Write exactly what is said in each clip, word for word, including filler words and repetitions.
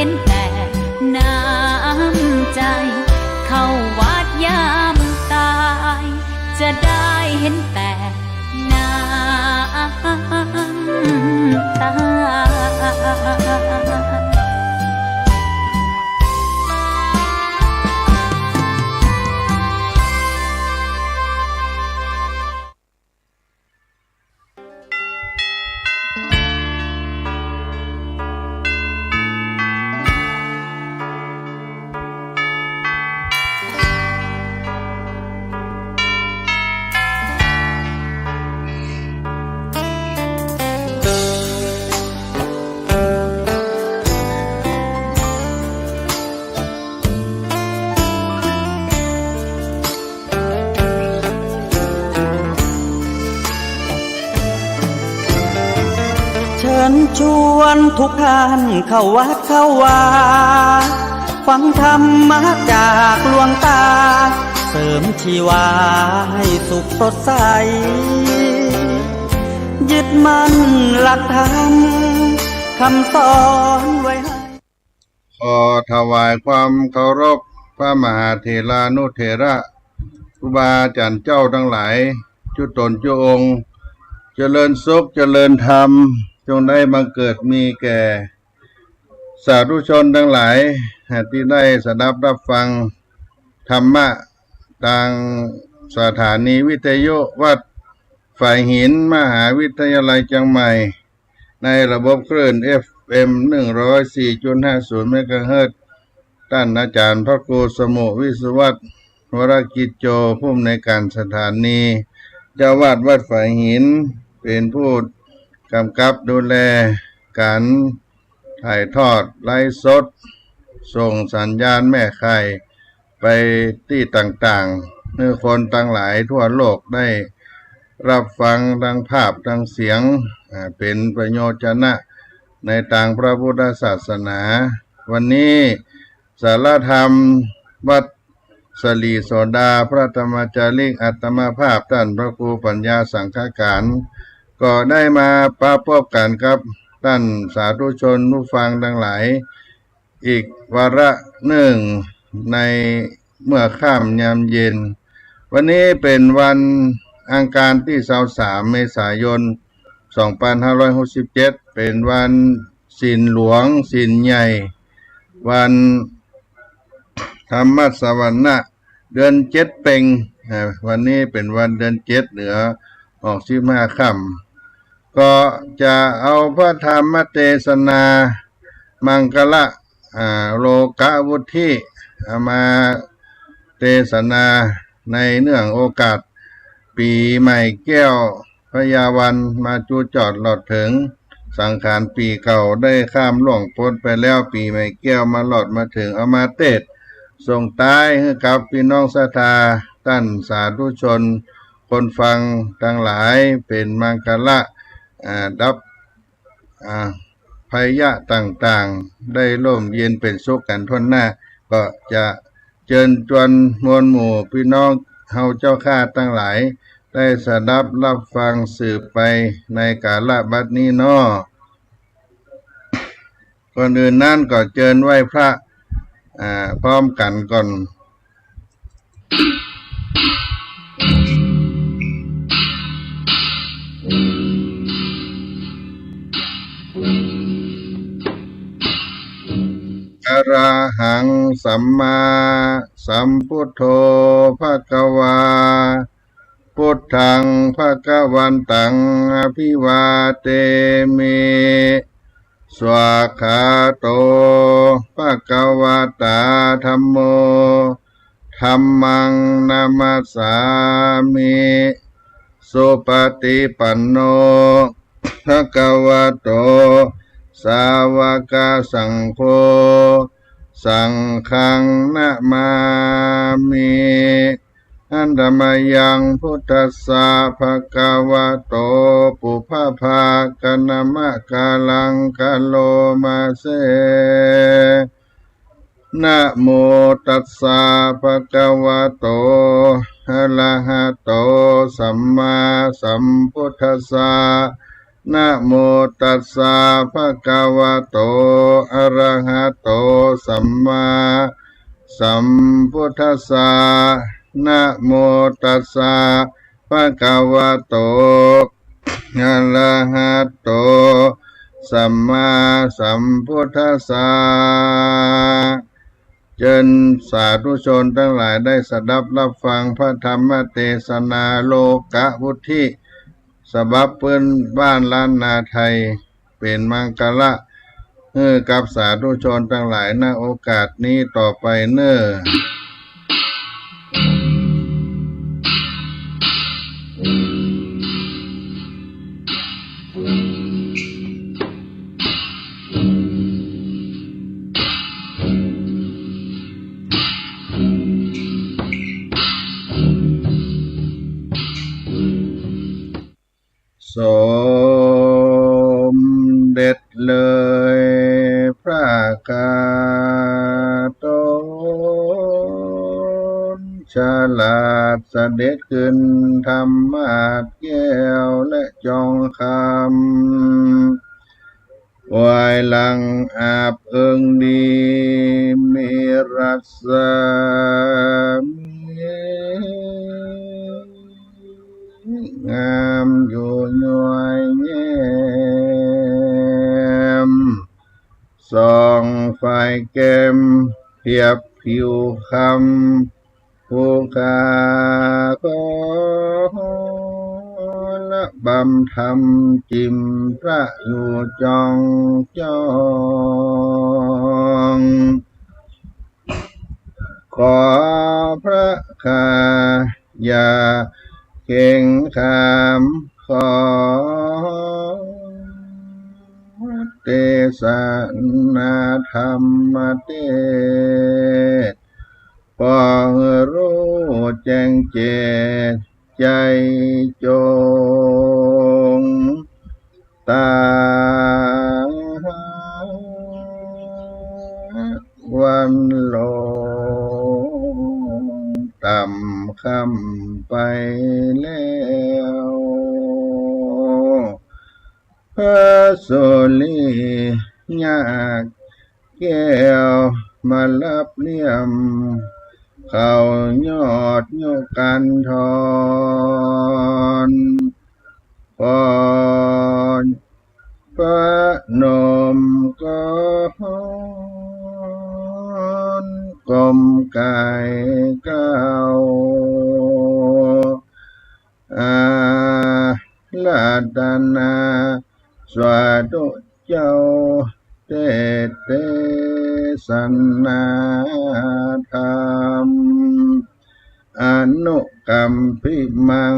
เห็นแต่น้ำใจ๋ เข้าวัดยามตาย จะได้เห็นแต่น้ำตา เชิญชวนทุกท่านเข้าวัดเข้าวา ฟังธรรมะจากหลวงตา เสริมชีวาให้สุขสดใส ยึดมั่นหลักธรรม คำสอนไว้ให้ ขอถวายความเคารพพระมหาเถรานุเถระ ครูบาอาจ๋ารย์เจ้าตังหลาย จุ๊ต๋นจุ๊องค์ เจริญสุขเจริญธรรม จงได้บังเกิดมีแก่สาธุชนตังหลาย ตี้ได้สดับฮับฟังธรรมะ ตางสถานีวิทยุวัดฝายหิน มหาวิทยาลัยเจียงใหม่ ในระบบคลื่น เอฟเอ็ม หนึ่งร้อยสี่จุดห้าศูนย์ เมกะเฮิรตซ์ ต้านอาจ๋ารย์พระครูสมุห์ วิศวัตร วรกิจโจ ผู้อำนวยการสถานี เจ้าอาวาสวัดฝายหิน เป๋นผู้กำกับดูแลก๋านถ่ายทอดไลฟ์สด ส่งสัญญาณแม่ข่าย ไปตี้ต่างๆ หื้อคนตังหลายทั่วโลกได้ฮับฟังตังภาพตังเสียง อ่า เป๋นประโยชนะในตางพระพุทธศาสนา วันนี้สาระธรรมวัดสะหลีโสดา พระธรรมจาริก อาตมาภาพต้านพระครูปัญญาสังฆการ ก็ได้มาปะปบกั๋นกับต้านสาธุชนผู้ฟังตังหลาย อีกวาระนึ่งในเมื่อค่ำยามเย็น วันนี้เป๋นวันอังคารตี้ซาวสาม เมษายน สองปันห้าร้อยหกสิบเจ็ด เป๋นวันศีลหลวง ศีลใหญ่ วันธรรมสวนะ เดือนเจ็ดเป็ง อ่า วันนี้เป๋นวันเดือนเจ็ด เหลือออกสิบห้าค่ำ ก็จะเอาพระธรรมเตสนา มังคละ อ่า โลกวุฒิ เอามาเตสนาในเนื่องโอกาสปี๋ใหม่แก้วพญาวัน มาจุจอดหลอดเถิงสังขารปี๋เก่า ได้ข้ามล่วงป๊นไปแล้ว ปี๋ใหม่แก้วมารอดมาเถิง เอามาเตสน์ส่งต๊ายหื้อกับปี้น้องศรัทธา ต้านสาธุชน คนฟังตังหลาย เป๋นมังคละ อ่า ดับ อ่า ภัยยะต่างๆ ได้ร่มเย็นเป๋นสุขกั๋นถ้วนหน้า ก็จะเจิญจวนมวลหมู่ปี้น้องเฮาเจ้าข้าตังหลาย ได้สดับฮับฟังสืบไปในกาละบัดนี้เนาะ ก่อนอื่นนั้นก็เจิญไหว้พระ อ่า พร้อมกั๋นก่อน อะระหังสัมมาสัมพุทโธภะคะวา พุทธังภะคะวันตัง อะภิวาเทมิ สวากขาโต ภะคะวะตา ธัมโม ธัมมัง นะมัสสามิ สุปะติปันโน ภะคะวะโต สาวะกะสังโฆ สังฆัง นะมามิ หัตถะมะยัง พุทธัสสะ ภะคะวะโต ปุพพะภาคะนะมะกะลัง กะโรมาเส นะโมตัสสะ ภะคะวะโต อะระหะโต สัมมาสัมพุทธัสสะ นะโมตัสสะ ภะคะวะโต อะระหะโต สัมมาสัมพุทธัสสะ นะโมตัสสะ ภะคะวะโต อะระหะโต สัมมาสัมพุทธัสสะ เจิญสาธุชนตังหลายได้สดับฮับฟังพระธรรมเตสนาโลกะวุฒิ ฉบับปื้นบ้านล้านนาไทย เป๋นมังคละหื้อกับสาธุชนตังหลาย ณ โอกาสนี้ต่อไปเน่อ สมเด็จเลยพระคาตน ฉลาดเสด็จขึ้นธรรมาสน์แก้วและจองคำ ไหว้หลังอาบเอิงดี มีรัศมีงามอยู่ย้อยแย้ม ส่องไฟแก้มเทียบผิวคำ ผู้ข้าขอระบำธรรมจิ่มพระอยู่จองจอง ขอพระข้าอย่าเข็งขาม ขอเตสนาธรรมเตสน์ ปองฮู้แจ้งแจ้งใจ๋จง ต๋าวันลงต่ำค่ำไปแล้ว พระสุริยะแก้วมาลับเลี่ยม เข้ายอดยุคันธร พรประนมกร ก้มก๋ายเกล้า อาราธนา สาธุเจ้า เตสน์เตสนาธรรม อนุกัมภิมัง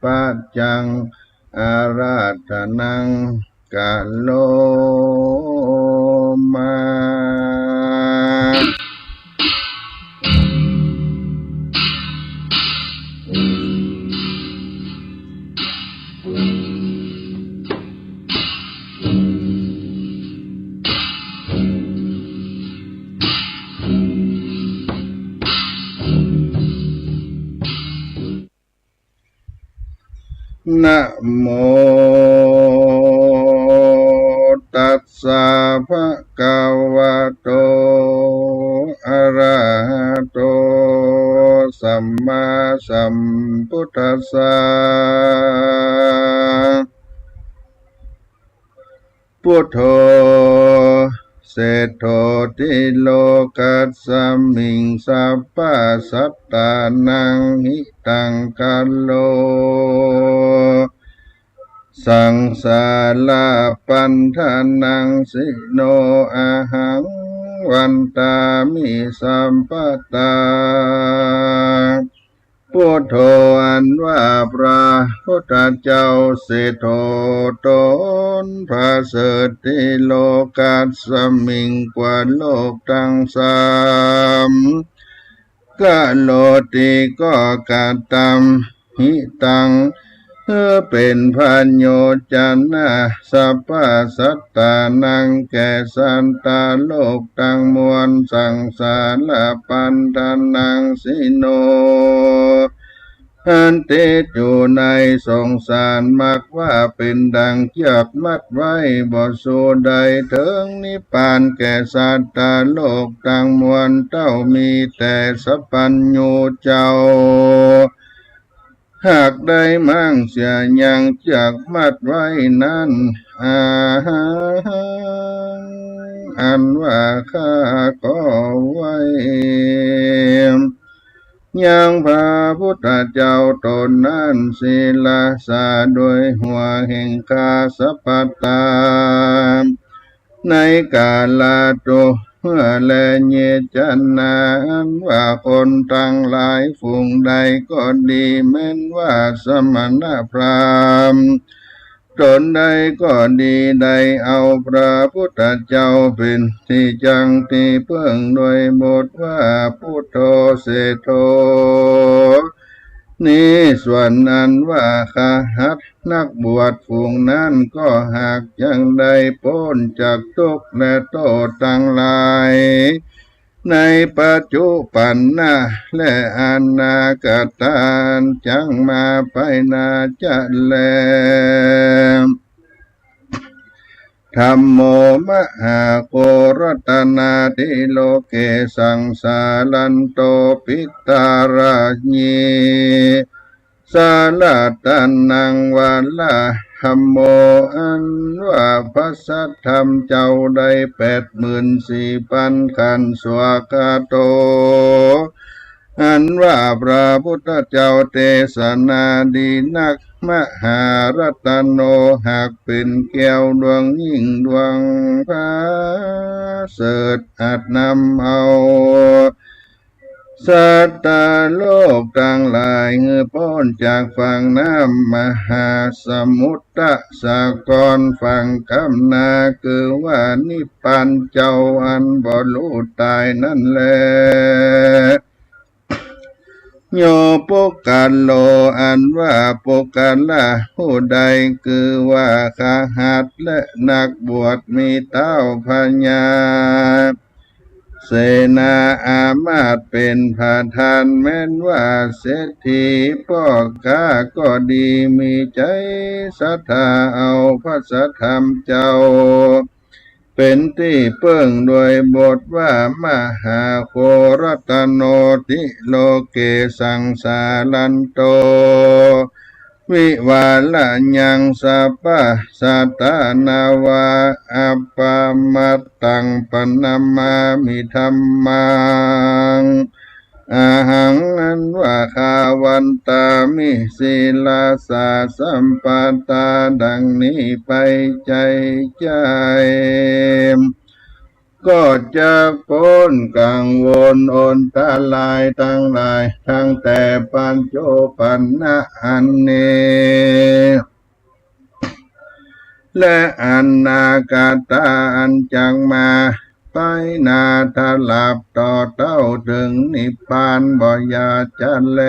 ปัจจัง อาราธนัง กะโรมา นะโมตัสสะ ภะคะวะโต อะระหะโต สัมมาสัมพุทธัสสะ พุทโธ เศรษโฐ ติโลกัสสมิง สัพพะสัตตานัง หิตัง กัลโล สังสาระปันทานัง สิโน อะหัง วันตามิ สัพพะทา พุทโธ อันว่าพระพุทธเจ้า เศรษโฐ ต๋นประเสริฐ ติโลกัสสมิง กว่าโลกตังสาม กะโรติ ก็กระตำ หิตัง หื้อเป๋นประโยชน์ จะนะ สัพพะสัตตานัง แก่สัตตาโลกตังมวล สังสาระปันทานัง สิโน อันติดอยู่ในสงสารมักว่าเป๋นดังเจื้อกมัดไว้ บ่สู่ได้เถิงนิพพานแก่สัตว์โลกตังมวลเต้า มีแต่สัพพัญญูเจ้า หากได้ม้างเสียยังเจื้อกมัดไว้นั้น อาหัง อันว่าข้าก็ไหว้ ยังพระพุทธเจ้าต๋นนั้น ศิรสาโดยหัวแห่งข้า สัพพตา ในกาลาตุ เมื่อแล เยจนา อันว่าคนตังหลายฝูงใดก็ดี แม้นว่าสมณพราหมณ์ต๋นใดก็ดี ได้เอาพระพุทธเจ้าเป๋นตี้จั้งตี้เปิ้ง โดยบทว่า ปุทโธ เสโท นี้ ส่วนอันว่าคหัตถ์นักบวชฝูงนั้นก็หากจักได้ป๊นจากทุกข์และโต้ษตังหลาย ในปัจจุปันนะและอนาคตาจักมาไปหน้าจะแล ธัมโม มหาโค รัตนา ติโลเก สังสารันโต ปิตารายี สารัตนัง วาระธัมโม อันว่าพระสัทธรรมเจ้าได้แปดหมื่นสี่ปันขันธ์ สวากขาโต อันว่าพระพุทธเจ้าเตสนาดีนัก มหารัตโน หากเป๋นแก้วดวงยิ่งดวงผาเสริฐ อันนำเอาสัตว์โลกตังหลายหื้อป๊นจากฝั่งน้ำมหาสมุทรสากร ฝั่งก้ำหน้าคือว่านิพพานเจ้าอันบ่รู้ต๋ายนั้นแล โย ปุคคโล อันว่าปุคคละผู้ใด คือว่าคหัตถ์และนักบวช มีเต๊าพญาเสนาอามาตย์เป๋นประธาน แม้นว่าเศรษฐีป้อก๊าก็ดี มีใจ๋ศรัทธาเอาพระสัทธรรมเจ้า เป๋นตี้เปิ้งโดยบทว่า มหาโครัตโน ติโลเก สังสารันโต วิวาระยัง สัพพะสัตตานา วา อัปปะมัตตัง ปะนะมามิ ธัมมัง อะหัง อันว่าข้า วันตามิ ศิรสา สัพพะตา ดังนี้ไป ใจ๋ใจ๋ ก็จักป๊นกังวลอันตรายตังหลาย ตั้งแต่ปัจจุปันนะอันนี้ และอนาคตาอันจักมา ไปหน้าตราบต่อเต้าเถิงนิพพานบ่อย่าจะแล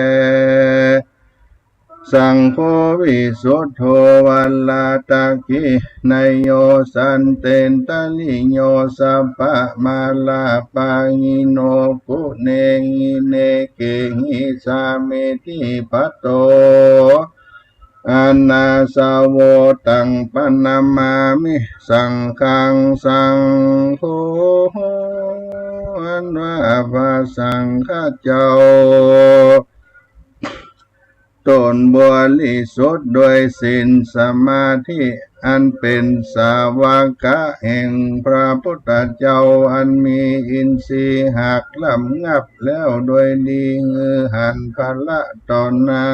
สังโฆ วิสุทโธ วาราตะกิณโย สันตินตริโย สัพพะมาลาปาหิโน ปุเณหิเณเกหิ สามีธิปัตโต อานาสโว ตัง ปะนะมามิ สังฆัง สังโฆ อันว่าพระสังฆเจ้า ต๋นบริสุทธิ์ด้วยศีลสมาธิ อันเป๋นสาวกะแห่งพระพุทธเจ้า อันมีอินทรีย์หักล้ำงับแล้วโดยดี หื้อหันภาระต่อหน้า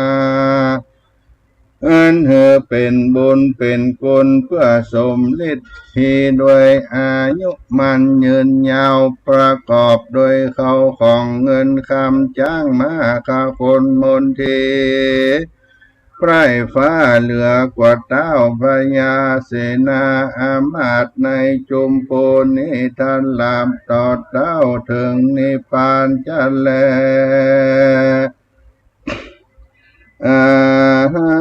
อันหื้อเป๋นบุญเป๋นกุล เปื้อสมฤทธิ์ ที่ด้วยอายุมั่นยืนยาว ประกอบด้วยเข้าของเงินคำ จ๊างม้า คคนมนตรี ไพร่ฟ้า เหลือกว่าเต๊าพญาเสนาอามาตย์ในจุมพูนี้ ตราบต่อเต้าเถิงนิพพานจะแล อะหั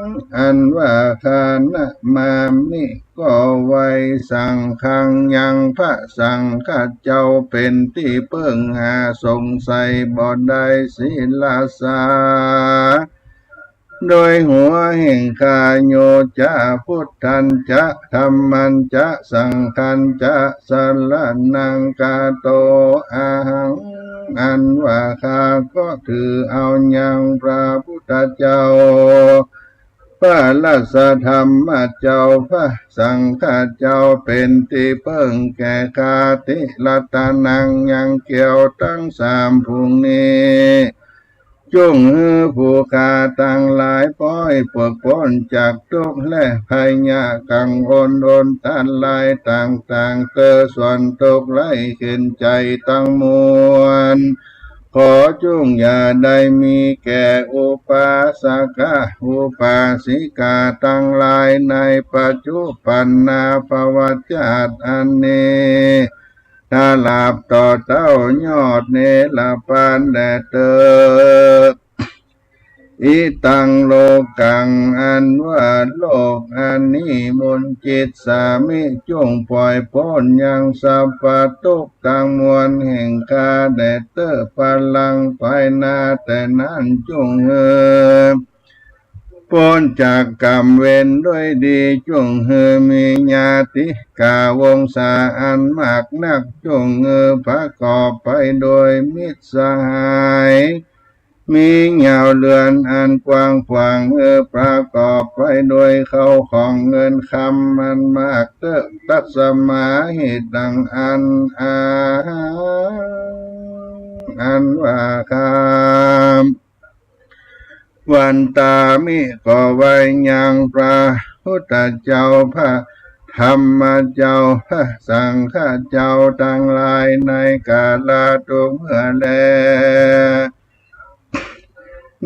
ง อันว่าข้า นะมามิ ก็ไหว้ สังฆัง ยังพระสังฆะเจ้าเป๋นตี้เปิ้งหาสงสัยบ่ได้ ศิรสา โดยหัวแห่งข้า โย จะ พุทธัญจะ ธัมมัญจะ สังฆัญจะ สรณัง คาโต อะหัง อันว่าข้าก็ถือเอายังพระพุทธเจ้า พระสัทธรรมเจ้า พระสังฆะเจ้าเป๋นตี้เปิ้งแก่ข้า ติรัตนัง ยังแก้วตึงสามฝูงนี้ จุ่งหื้อผู้ข้าตังหลายป๊อยเปื้อป๊นจากตุ๊กข์และภัยยะกังวลอนตรายต่างๆ เต๊อะ ส่วนตุ๊กข์ไร้เข็ญใจ๋ตังมวล ขอจุ่งอย่าได้มีแก่อุปาสกะ อุปาสิกาตังหลาย ในปัจจุปันนาภวชาติอันนี้ ตราบต่อเต้ายอดนิรพานแลเต๊อะ อิตังโลกัง อันว่าโลกอันนี้ มุญจิสสามิ จุ่งป่อยป๊นยังสัพพะตุ๊กข์ตังมวลแห่งข้าแลเต๊อะ พลังไปหน้าแต่นั้นจุ่งหื้อป๊นจากกรรมเวรด้วยดี จุ่งหื้อมีญาติกาวงศาอันมากนัก จุ่งหื้อประกอบไปโดยมิตรสหาย มีเหย้าเฮือนอันกว้างขวาง หื้อประกอบไปโดยเข้าของเงินคำอันมากเต๊อะ ตัสมา เหตุดังอั้น อะหัง อันว่าข้า วันตามิ ก็ไหว้ยังพระพุทธเจ้า พระธรรมเจ้า พระสังฆะเจ้าตังหลาย ในกาละทุกเมื่อแล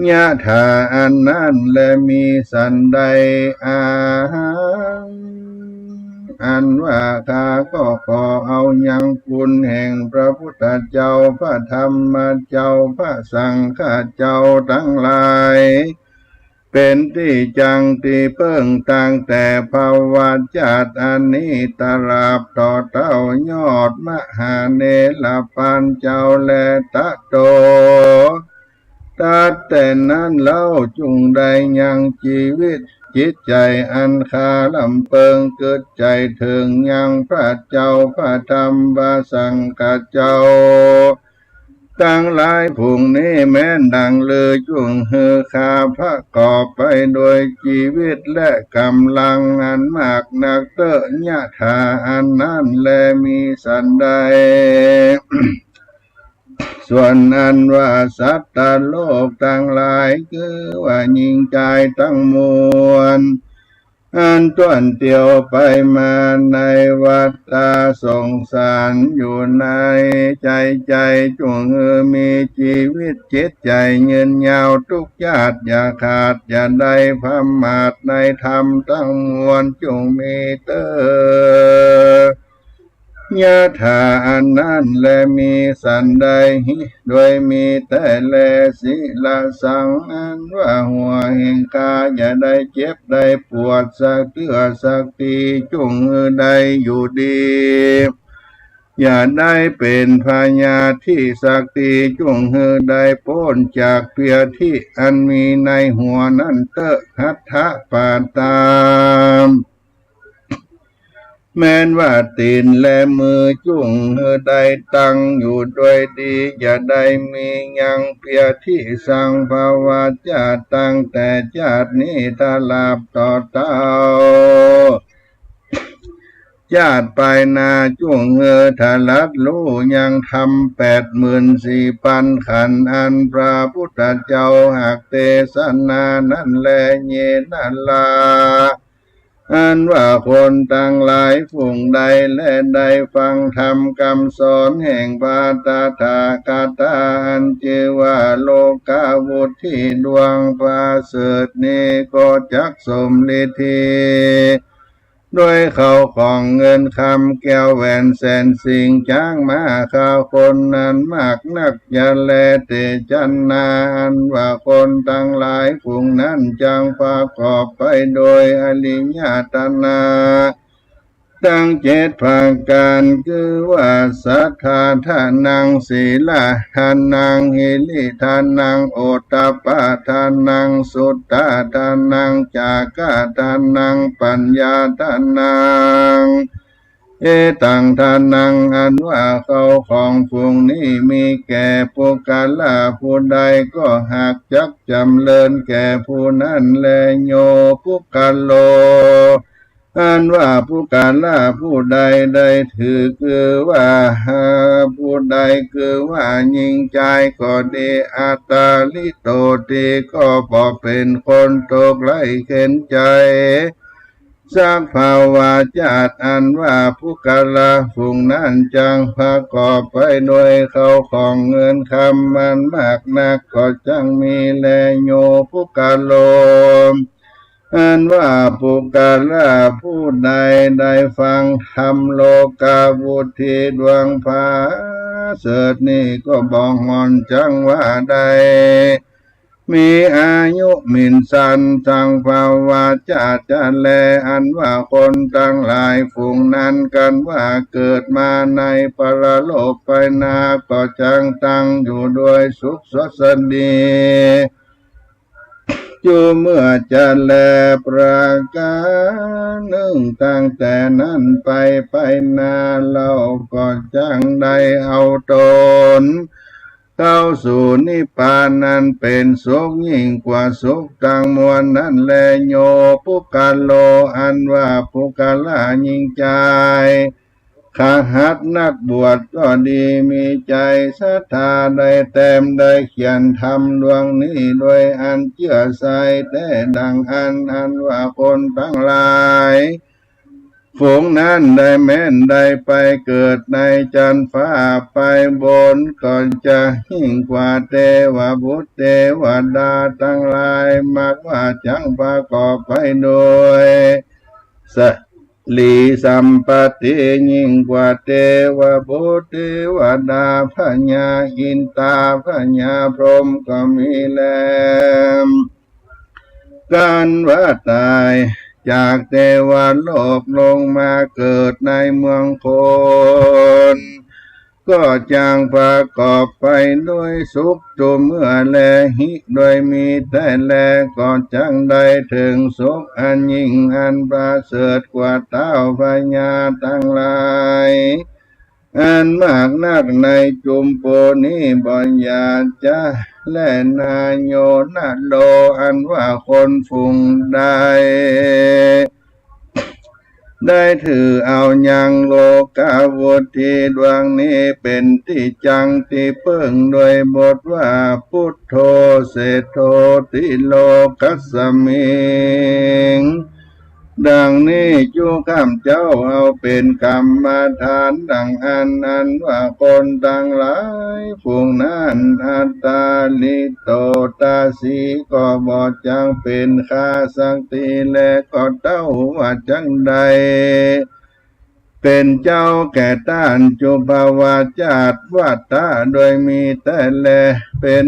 ยะถา อันนั้นแล มีสันใด อะหัง อันว่าข้าก็ขอเอายังคุณแห่งพระพุทธเจ้า พระธรรมเจ้า พระสังฆะเจ้าตังหลาย เป๋นตี้จั้งตี้เปิ้งตั้งแต่ภวชาติอันนี้ ตราบต่อเต้ายอดมหานิรพานเจ้าแล ตะโต ตรัสแต่นั้นเล่า จุ่งได้ยังจีวิตจิตใจ๋อันคาลำเปิง กึ๊ดใจ๋เถิงยังพระเจ้า พระธรรม พระสังฆะเจ้า ตังหลายฝูงนี้แม้นดังลือ จุ่งหื้อข้าประกอบไปโดยจีวิตและก๋ำลังอันมากนักเต๊อะ ยะถา อันนั้นแล มีสันใด ส่วนอันว่าสัตว์โลกตังหลาย คือว่าญิงจายตังมวล อันต้วนเตียวไปมาในวัฏฏะสงสารอยู่ในใจ๋ใจ๋ จุ่งหื้อมีจีวิตจิตใจ๋ยืนยาวทุกชาติ อย่าขาดอย่าได้พมาทในธรรมตังมวล จุ่งมีเต๊อะ ยะถา อันนั้นแล มีสันใด หิ โดยมีแต๊แล ศิรสัง อันว่าหัวแห่งข้า อย่าได้เจ็บได้ปวดสักเตื้อสักที จุ่งหื้อได้อยู่ดี อย่าได้เป๋นพยาธิสักที จุ่งหื้อได้ป๊นจากพยาธิอันมีในหัวนั้นเต๊อะ หัตถปาตา แม้นว่าตี๋นและมือ จุ่งหื้อได้ตั้งอยู่โดยดี อย่าได้มียังพยาธิสัง ภวชาติตั้งแต่ชาตินี้ ตราบต่อเต้า ชาติไปหน้า จุ่งหื้อถลัดฮู้ยังธรรมแปดหมื่นสี่พันขันธ์ อันพระพุทธเจ้าหากเตสนานั้นแล เยนะลา อันว่าคนตังหลายฝูงใดแล ได้ฟังธรรมกำสอนแห่งพระตถาคตา อันจื้อว่าโลกาวุธที่ดวงประเสริฐนี้ ก็จักสมฤทธิ ด้วยเข้าของเงินคำแก้วแหวนแสนสิ่ง จ๊างม้าข้าวคนนั้นมากนัก อย่าแลเตชนา อันว่าคนตังหลายฝูงนั้น จักประกอบไปโดยอริยตนะ ตังเจ็ดประก๋าน คือว่า สัทธาทานัง สีลาทานัง หิริทานัง โอตตัปปะทานัง สุตตะทานัง จากขาทานัง ปัญญาทานัง เอตังทานัง อันว่าเข้าของฝูงนี้มีแก่ปุคคละผู้ใด ก็หากจักจ๋ำเริญแก่ผู้นั้นแล โยปุคคโล อันว่าปุคคละผู้ใดได้ถือคือว่า ผู้ใดคือว่าหญิงจายก็ดี อัตตาลิโตติ ก็บ่เป๋นคนทุกข์ไร้เข็ญใจ๋ สัพพะวาจาติ อันว่าปุคคละฝูงนั้นจักประกอบไปโดยเข้าของเงินคำมันมากนักก็จักมีแล โยปุคคโล อันว่าปุคคละผู้ใดได้ฟังธรรมโลกาวุธที่ดวงผาเสริฐนี้ก็บ่หง่อนจักว่าได้มีอายุหมิ่นสัน สัพพะวาจาติ แล อันว่าคนตังหลายฝูงนั้น กันว่าเกิดมาในปรโลกไปนา ก็จักตั้งอยู่โดยสุขสวัสดี อยู่เมื่อจะแลประก๋านนึ่ง ตั้งแต่นั้นไป ไปนาเล่าก็จักได้เอาตนเข้าสู่นิพพาน อันเป๋นสุขยิ่งกว่าสุขตังมวลนั้นแล โยปุคคโล อันว่าปุคคละหญิงจาย ขหัตถ์นักบวชก็ดี มีใจ๋ศรัทธาได้แต้มได้เขียนธรรมดวงนี้ โดยอันเจื้อใส่แต๊ดังอั้น อันว่าคนตังหลายฝูงนั้นได้แม่นได้ไปเกิดในจั๊นฟ้าไปบน ก็จะยิ่งกว่าเตวบุตรเตวดาตังหลาย มากว่าจักประกอบไปโดย สะ หลีสัมปัตติ ยิ่งกว่าเตวบุตรเตวดา พญาอินตา พญาพรหมก็มีแล กันว่าต๋ายจากเตวโลกลงมาเกิดในเมืองคน ก็จักประกอบไปโดยสุขอยู่เมื่อแล หิ โดยมีแต๊แล ก็จักได้เถิงสุขอันยิ่งอันประเสริฐกว่าเต้าพญาตังหลายอันมากนักในจุมปูนี้บ่อย่าจะแลนา โยนะโล อันว่าคนฝูงใด ได้ถือเอายังโลกาวุธที่ดวงนี้เป๋นตี้จั๊งตี้เปิ้ง โดยบทว่า ปุทโธ เสโธ ติโลกัสสมิง ดังนี้จุข้าพเจ้าเอาเป๋นกรรมฐานดังอั้น อันว่าคนตังหลายฝูงนั้น อัตตาลิโตตาสี ก็บ่จักเป๋นข้าสักทีแล ก็เต้าว่าจักได้เป๋นเจ้าแก่ต้านจุภวาจาติวัตตะโดยมีแต๊แล เป๋น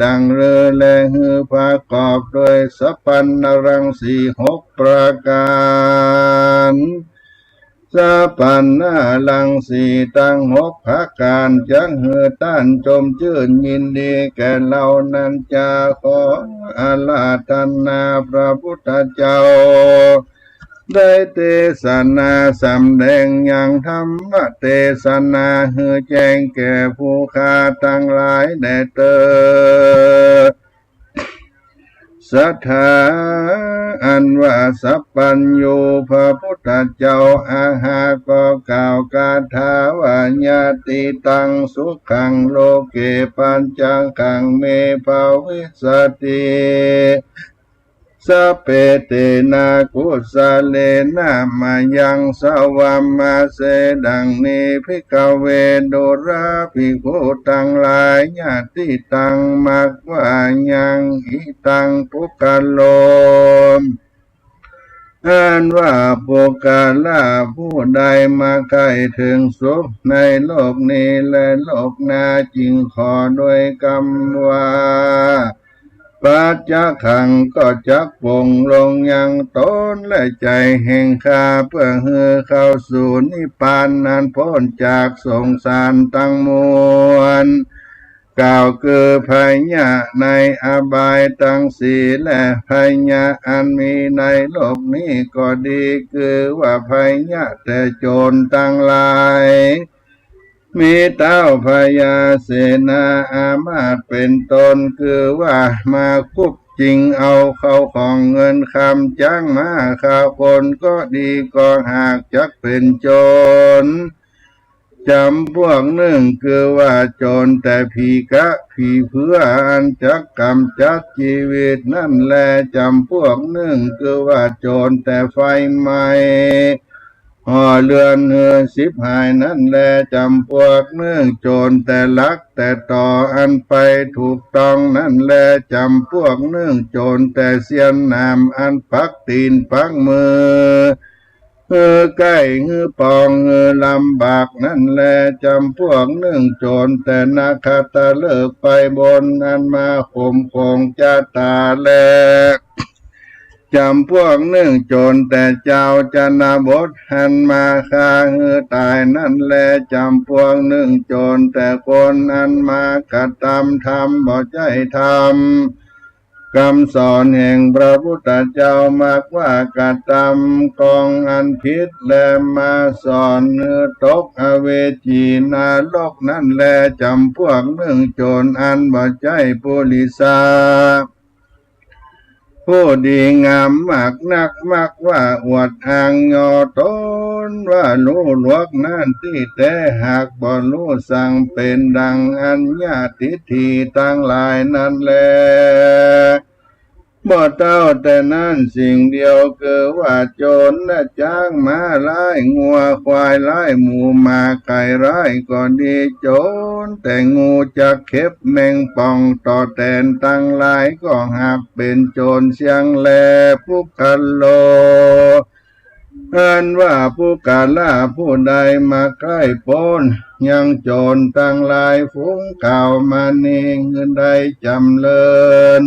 ดังฤๅแล หื้อประกอบโดยสัพพันนรังสีหกประก๋าน สัพพันนรังสีตังหกประก๋าน จักหื้อต้านจมจื้นยินดีแก่เฮานั้นจา ขออาราธนาพระพุทธเจ้า ได้เตสนาสำแดงยังธรรมเตสนา หื้อแจ้งแก่ผู้ข้าตังหลายแด่เตอ ศรัทธา อันว่าสัพพัญญูพระพุทธเจ้า อาหา ก็กล่าวคาถาว่า ญาติตังสุขังโลเก ปัจจังขังเม ภวิสสติ สัพเพเตนะ กุสสะเลนะ มะยังสะวัมมะเส ดังนี้ ภิกขเว ดูราภิกขุตังหลาย ญาติตัง มากว่ายัง อิตัง ปุคคโล อันว่าปุคคละผู้ใดมาใค่เถิงสุขในโลกนี้และโลกหน้า จึงขอด้วยกำว่า ปัจจคขังก็จักปลงลงยังต๋นและใจ๋แห่งข้า เปื้อหื้อเข้าสู่นิพพานอันป๊นจากสงสารตังมวล กล่าวคือพยะในอบายตังสี่ และพยะอันมีในโลกนี้ก็ดี คือว่าพยะแต่โจรตังหลาย มีเต๊าพญาเสนาอามาตย์เป๋นต้น คือว่ามาคุบจิงเอาเข้าของเงินคำจ๊างม้าฆ่าคนก็ดี ก็หากจักเป๋นโจร จ๋ำพวกนึ่งคือว่าโจรแต่ผีกะผีเปื้ออันจักก๋ำจัดจีวิตนั้นแล จ๋ำพวกนึ่งคือว่าโจรแต่ไฟไหม้ ห่อเฮือนหื้อฉิบหายนั้นแล จ๋ำพวกนึ่งโจรแต่หลักแต่ตออันไปถูกต้องนั้นแล จ๋ำพวกนึ่งโจรแต่เสี้ยนหนามอันปักตี๋นปักมือ หื้อใก้หื้อปองหื้อลำบากนั้นแล จ๋ำพวกนึ่งโจรแต่นขัตตฤกษ์ไปบนอันมาข่มของจะต๋ายแล จ๋ำพวกนึ่งโจรแต่เจ้าชนบทอันมาฆ่าหื้อต๋ายนั้นแล จ๋ำพวกนึ่งโจรแต่คนอันมากระตำธรรมบ่ใจ้ธรรม กำสอนแห่งพระพุทธเจ้า มักว่ากระตำกองอันผิด และมาสอนหื้อตกอเวจีนรกนั้นแล จ๋ำพวกนึ่งโจรอันบ่ใจ้ปุริสา ผู้ดีงามมากนัก มักว่าอวดอ้างย่อต๋นว่าฮู้ลวกนั้นตี้แต๊ หากบ่ฮู้สังเป๋นดังอัญญาทิฏฐิตังหลายนั้นแล บ่เต้าแต่นั้นสิ่งเดียว คือว่าโจรและจ๊างม้าหลาย งัวควายหลาย หมูหมาไก่หลายก็ดี โจรแต่งูจักเข็บแมงป่องต่อแตนตังหลาย ก็หากเป๋นโจรเสี้ยงแล ปุคคโล อันว่าปุคคละผู้ใดมาใก้ป๊นยังโจรตังหลาย ฝูงกล่าวมานี้หื้อได้จ๋ำเริญ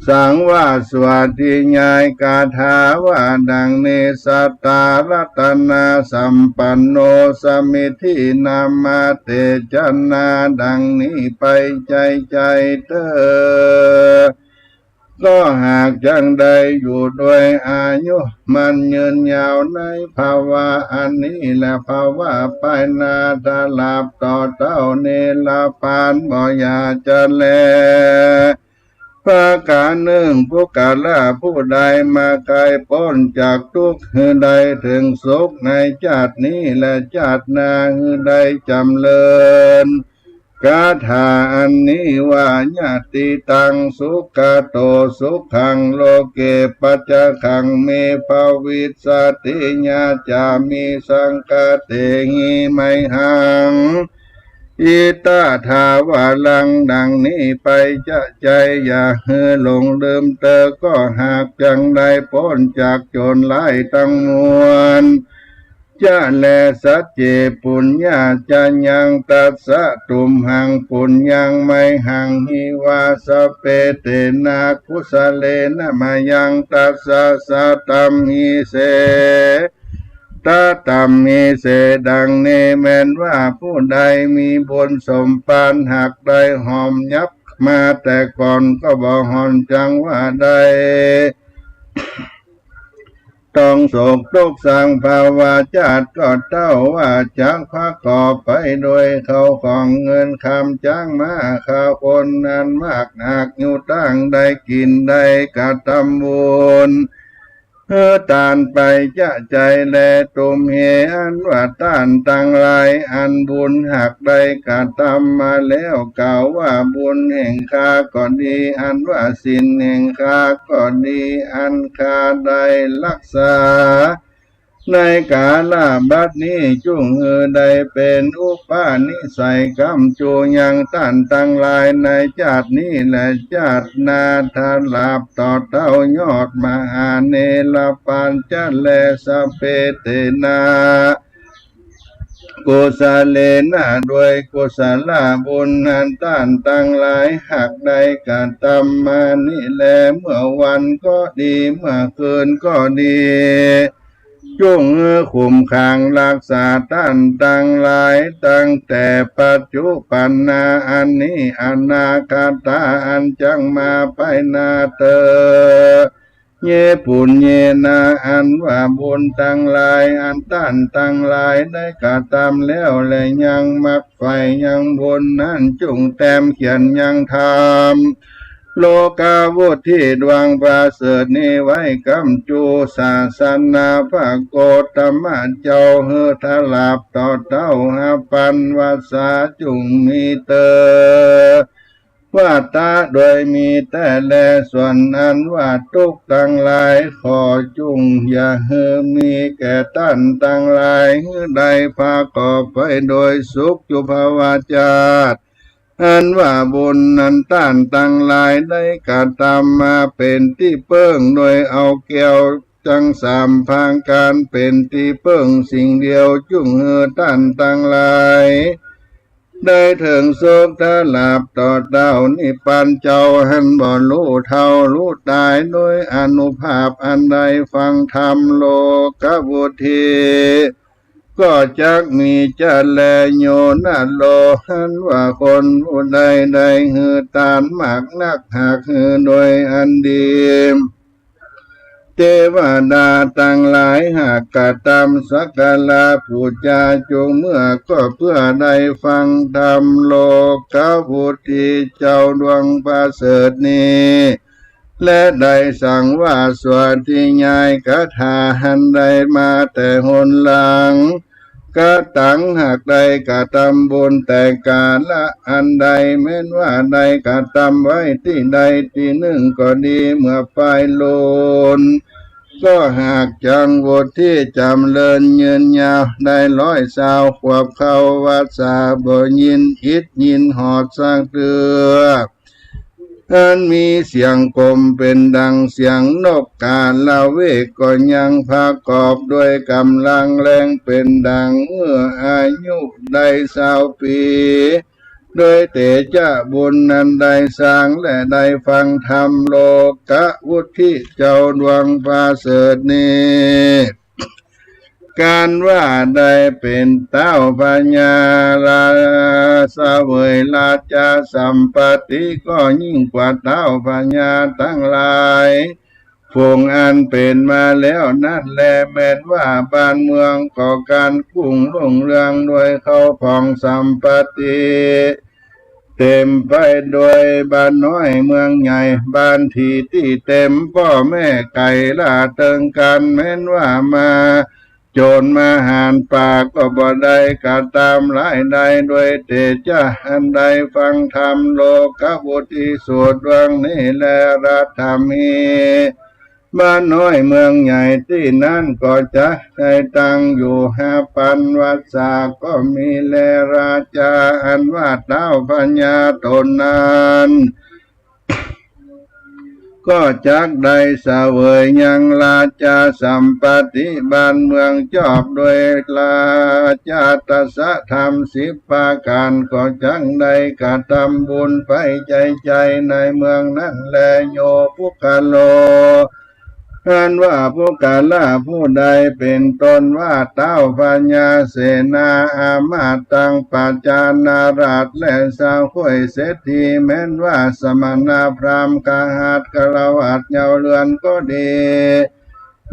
สังวาสวัตถิยายคาถาว่าดังนี้ สัตตารัตนาสัมปันโน สมมิทธินามาเตจะนา ดังนี้ไปใจ้ใจ้เต๊อะ ก็หากจักได้อยู่ด้วยอายุมั่นยืนยาวในภวะอันนี้และภวะไปหน้า ตราบต่อเต้านิรพานบ่อย่าจะแล ประก๋านนึ่ง ปุคคละผู้ใดมาใก้ป๊นจากตุ๊กข์หื้อได้เถิงสุขในจาตินี้และจาติหน้าหื้อได้จ๋ำเริญ คาถาอันนี้ว่า ยะติตัง สุขะโต สุขัง โลเก ปัจจคขัง เม ภวิสสติ ยะจามิ สังคเตหิ มหัง อิตถะ ถาวรัง ดังนี้ไปจะใจ้ อย่าหื้อหลงลืมเต๊อะ ก็หากจักได้ป๊นจากโจรหลายตังมวล จะแล สัจเจ ปุญญา จะยัง ตัสสะ ตุมหัง ปุญญัง มหัง หิ วา สัพเพ เตนะ กุสะเลนะ มะยัง ตัสสะ สะ ตัมหิ เส ตะ ตัมหิ เส ดังนี้แม่นว่าผู้ใดมีบุญสมภารหากได้หอมยับมาแต่ก่อนก็บ่ห่อนจังว่าได้ ต้องโศกตุ๊กข์สังภวะจาติ ก็เต้าว่าจักประกอบไปโดยเข้าของเงินคำจ๊างม้าฆ่าคนนั้นมากนัก อยู่ตั้งได้กิ๋นได้กระตำบุญหื้อตานไปจะใจ้แล ตุมเห อันว่าต้านตังหลาย อันบุญหากได้กระตำมาแล้ว กล่าวว่าบุญแห่งข้าก็ดี อันว่าศีลแห่งข้าก็ดี อันข้าได้รักษาในกาละบัดนี้ จุ่งหื้อได้เป๋นอุปนิสัยกำจูยังต้านตังหลายในจาตินี้และจาติหน้า ตราบต่อเต้ายอดมหานิรพานจะแล สัพเพ เตนะ กุสะเลนะ โดยกุศลบุญอันต้านตังหลายหากได้กระตำมานี้แล เมื่อวันก็ดี เมื่อคืนก็ดี จุ่งหื้อคุ้มครองฮักษาต้านตังหลาย ตั้งแต่ปัจจุบันนาอันนี้ อนาคตาอันจักมาไปหน้าเต๊อะ เย ปุญเยนะ อันว่าบุญตังหลายอันต้านตังหลายได้กระตำแล้ว และยังมักใฝ่ยังบุญนั้น จุ่งแต้มเขียนยังธรรม โลกาวุธที่ดวงประเสริฐนี้ไว้กำจู ศาสนาพระโคตมะเจ้า หื้อถลาบต่อเต้าห้าปันวรรษาจุ่งมีเต๊อะ ว่าตะโดยมีแต๊แล ส่วนอันว่าตุ๊กข์ตังหลาย ขอจุ่งอย่าหื้อมีแก่ต้านตังหลาย หื้อได้ประกอบไปโดยสุขจุภาวาจาติ อันว่าบุญอันต้านตังหลายได้กระตำมาเป๋นตี้เปิ้ง โดยเอาแก้วจั้งสามประก๋านเป๋นตี้เปิ้งสิ่งเดียว จุ่งหื้อต้านตังหลาย ได้เถิงสุขถลาบต่อเต้านิพพานเจ้า หันบ่ฮู้เฒ่าฮู้ต๋าย โดยอานุภาพอันได้ฟังธรรมโลกะวุธที่ ก็จักมีจะแล โยนะโล หันว่าคนผู้ใดได้หื้อตานมากนัก หากหื้อโดยอันดี เตวดาตังหลายหากกระตำสักการะปู๋จาจุ่งเมื่อ ก็เปื้อได้ฟังธรรมโลกะวุธที่เจ้าดวงประเสริฐนี้ และได้สังวาสวัตถิยายคาถาหันได้มาแต่หนหลัง กะตังหากได้กระตำบุญแต่กาละอันใด แม้นว่าได้กระตำไว้ตี้ใดตี้นึ่งก็ดี เมื่อปายลุน ก็หากจักวุธที่จ๋ำเริญยืนยาว ได้ร้อยซาวขวบเข้าวรรษา บ่ยินอิดยินหอดสักเตื้อ อันมีเสียงกลมเป๋นดังเสียงนกกาละเวก ก็ยังประกอบด้วยก๋ำลังแรงเป๋นดัง เมื่ออายุได้ซาวปี๋ โดยเตจะบุญอันได้สร้างและได้ฟังธรรมโลกะวุธที่เจ้าดวงประเสริฐนี้ ก๋านว่าได้เป๋นเต้าพญาราชาเสวยราชสัมปัตติ ก็ยิ่งกว่าเต้าพญาตังหลายฝูงอันเป๋นมาแล้วนั้นแล แม้นว่าบ้านเมืองก็ก๋านกุ้งรุ่งเรืองโดยเข้าของสัมปัตติ เต๋มไปโดยบ้านน้อยเมืองใหญ่ บ้านตี้ตี้เต๋มป้อแม่ไก่ล่าเติงกั๋น แม้นว่ามาโจ๋รมาหาญป่า ก็บ่ได้กระตำรายได้ โดยเตจะอันได้ฟังธรรมโลกะวุธที่สูตรดวงนี้แล รัฐมี บ้านน้อยเมืองใหญ่ตี้นั้นก็จักได้ตั้งอยู่ห้าปันวรรษา ก็มีแลราชาอันว่าเต้าพญาต๋นนั้น ก็จักได้เสวยยังราชสัมปัตติ บ้านเมืองจอบด้วยราชาตสะธรรมสิบประก๋าน ก็จักได้กระตำบุญไปใจ๋ๆ ในเมืองนั้นแล โยปุคคโล อันว่าปุคคละผู้ใดเป๋นต้นว่าเต้าพญาเสนาอามาตย์ ตังประชานาราชและเศร้าข้วยเศรษฐี แม้นว่าสมณพราหมณ์ คฤหัสถ์ ฆราวาส เหย้าเรือนก็ดี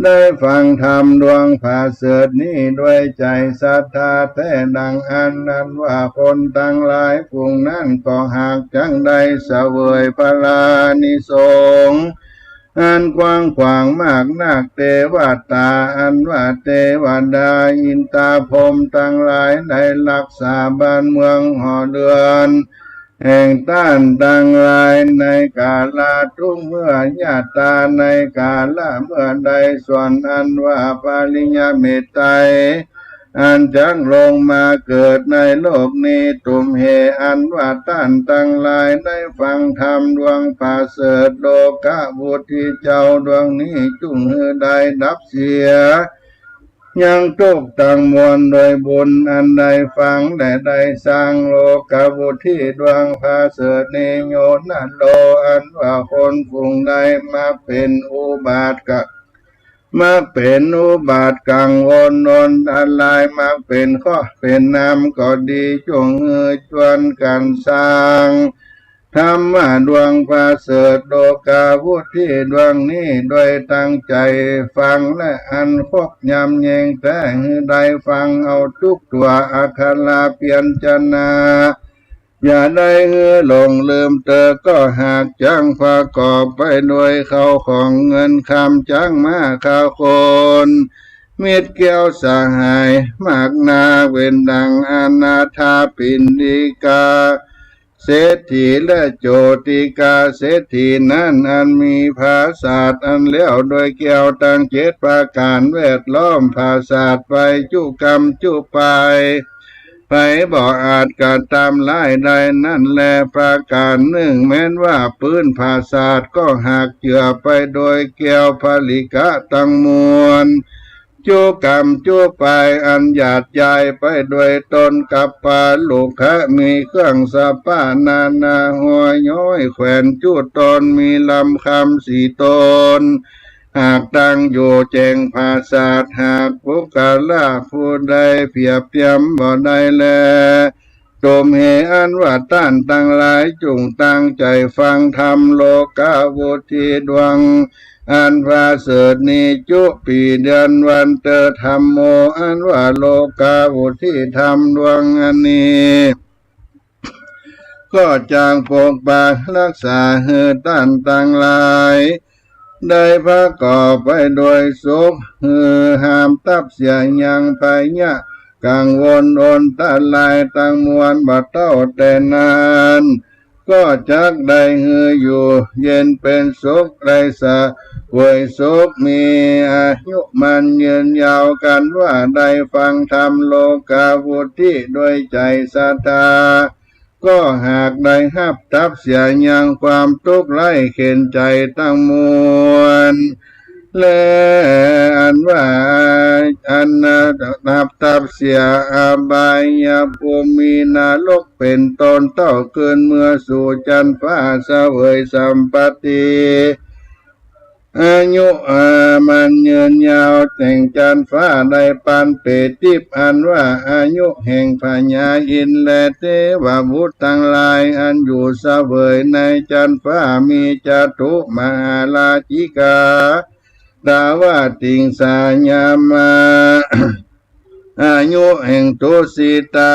ได้ฟังธรรมดวงประเสริฐนี้ด้วยใจ๋ศรัทธาแต๊ดังอั้น อันว่าคนตังหลายฝูงนั้นก็หากจักได้เสวยผลานิสงส์อันกว้างขวางมากนัก เตวตา อันว่าเตวดาอินตาพรหมตังหลายได้ฮักษาบ้านเมืองหอเรือน แห่งต้านตังหลายในกาละทุกเมื่อ ญาตา ในกาละเมื่อใด ส่วนอันว่าปริญญาเมตไตร อันจักลงมาเกิดในโลกนี้ ตุมเห อันว่าต้านตังหลายได้ฟังธรรมดวงประเสริฐโลกะวุธที่เจ้าดวงนี้ จุ่งหื้อได้ดับเสีย ยังตุ๊กข์ตังมวลโดยบุญอันได้ฟังและได้สร้าง โลกาวุฒีดวงประเสริฐนี้ โยนะโล อันว่าคนฝูงใดมักเป๋นอุบาทกะ มักเป๋นอุบาทกังวลอนตราย มักเป๋นเคราะห์เป๋นน้ำก็ดี จุ่งหื้อจวนกั๋นสร้าง ธรรมะดวงประเสริฐ โลกาวุฒีดวงนี้ โดยตั้งใจ๋ฟัง และอันคบยำแยงแต๊ หื้อได้ฟังเอาตุ๊กตั๋วอักขระพยัญชนะ อย่าได้หื้อหลงลืมเตอ ก็หากจักประกอบไปโดยข้าวของเงินคำจักมหาคน มิตรแก้วสหายมากนา เป๋นดังอนาถาปิณฑิกาเศรษฐี และโจติกาเศรษฐีนั้น อันมีปราสาทอันแล้วโดยแก้วตังเจ็ดประก๋านแวดล้อม ปราสาทไปจุกำจุปาย ใผบ่อาจกระตำลายได้นั้นแล ประก๋านนึ่ง แม้นว่าปื๊นปราสาทก็หักเจือไปโดยแก้วผลิกะตังมวล จุกำจุปายอันหยาดยายไปโดยต้นกัปปาลุขะ มีเครื่องสะปะนานาห่อย้อยแขวนจุตน มีลำคำสี่ตน หากตั้งอยู่แจ้งปราสาท หากปุคคละผู้ใดเปียบเตียมบ่ได้แล ตุมเหตุอันว่าต้านตังหลายจุ่งตั้งใจ๋ฟังธรรม โลกาวุฒีดวงอันประเสริฐนี้ จุปีเดือนวันเตอ ธัมโม อันว่าโลกาวุฒีธรรมดวงอันนี้ ก็จักปกปักรักษาหื้อต้านตังหลาย ได้ประกอบไปโดยสุข หื้อหามตับเสียยังพยะกังวลอนตรายตังมวลบ่เต้าแต่นาน ก็จักได้หื้ออยู่เย็นเป๋นสุข ได้เสวยสุข มีอายุมั่นยืนยาว กันว่าได้ฟังธรรม โลกาวุฒี โดยใจ๋ศรัทธา ก็หากได้ฮับตับเสียยังความตุ๊กข์ไร้เข็ญใจ๋ตังมวล และอันว่า อันฮับตับเสียอบายภูมินรกเป๋นต้น เต้าคืนเมือสู่จั๊นฟ้าเสวยสัมปัตติ อายุอามั่นยืนยาวแห่งจั๊นฟ้าได้ปานเปรตทิพย์ อันว่าอายุแห่งพญาอินทร์และเทวบุตรตังหลาย อันอยู่เสวยในจั๊นฟ้า มีจตุมหาราชิกา ตาวติงสายามา อายุแห่งตุสิตา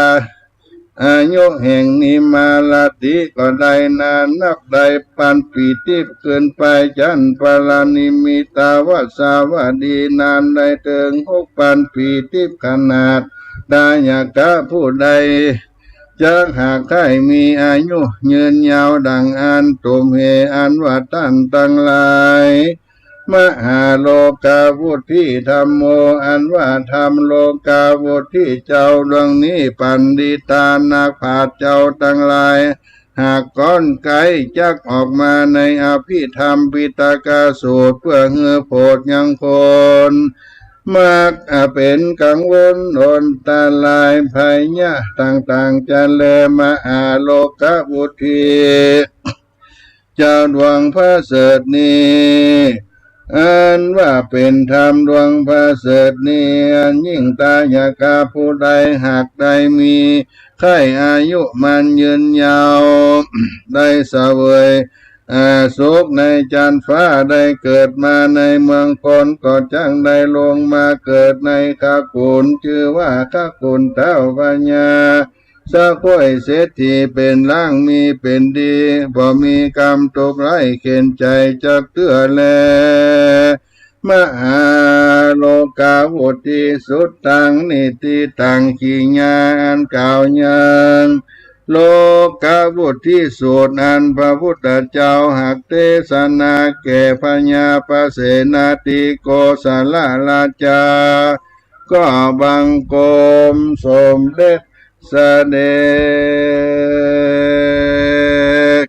อายุแห่งนิมมารติก็ได้นานนับได้ปานปี๋ทิพย์ขึ้นไป จั๊นปรนิมมิตาวัสสาวดีนานได้เถิงหกปานปี๋ทิพย์ขนาด ทายกะผู้ใดจักหากใค่มีอายุยืนยาวดังอั้น ตุมเหตุอันว่าต้านตังหลาย มหาโลกาวุฒีธัมโม อันว่าธรรมโลกาวุฒีเจ้าดวงนี้ ปัณฑิตานักปราชญ์เจ้าตังหลาย หากก้อนใก้จักออกมาในอภิธรรมปิฎกสูตร เปื้อหื้อโผดยังคน มักเป๋นกังวลอนตรายพยะต่างๆ จะแล มหาโลกาวุฒี เจ้าดวงประเสริฐนี้ อันว่าเป๋นธรรมดวงประเสริฐนี้ อันยิ่งทายกะผู้ใดหากได้มีใค่อายุมั่นยืนยาว ได้เสวย อ่า สุขในจั๊นฟ้า ได้เกิดมาในเมืองคน ก็จักได้ลงมาเกิดในคกุฏ จื้อว่าคกุฏเท้าพญา สะข้วยเศรษฐีเป๋นล้างมีเป๋นดี บ่มีความตุ๊กข์ไร้เข็ญใจ๋จักเตื้อแล มหาโลกาวุฒี สุตตัง นิฏฐิตัง กิริยาอันกล่าวยัง โลกาวุฒีสูตร อันพระพุทธเจ้าหากเตสนาแก่พญาปเสนทิโกศลราชา ก็บังคมสมเด็จเสด็จ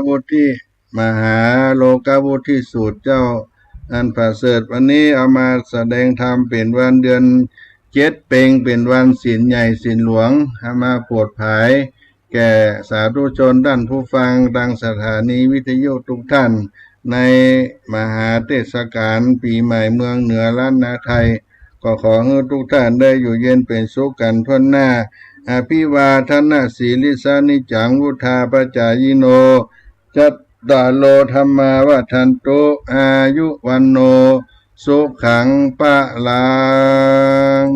วุฒิ มหาโลกาวุฒิสูตรเจ้า อันประเสริฐ วันนี้เอามาแสดงธรรมเป๋นวันเดือนเจ็ดเพ็ญ เป๋นวันศีลใหญ่ศีลหลวง เอามาโผดผายแก่สาธุชนต้านผู้ฟังตางสถานีวิทยุกู้ต้าน ในมหาเทศกาลปี๋ใหม่เมืองเหนือล้านนาไทย ก็ขอหื้อกู้ต้านได้อยู่เย็นเป๋นสุขกั๋นถ้วนหน้า อภิวาทนสีลิสสะนิจจัง วุฑฒาปจายิโน จัตตาโรธัมมาวัฑฒันตุ อายุวัณโณ สุขัง พลัง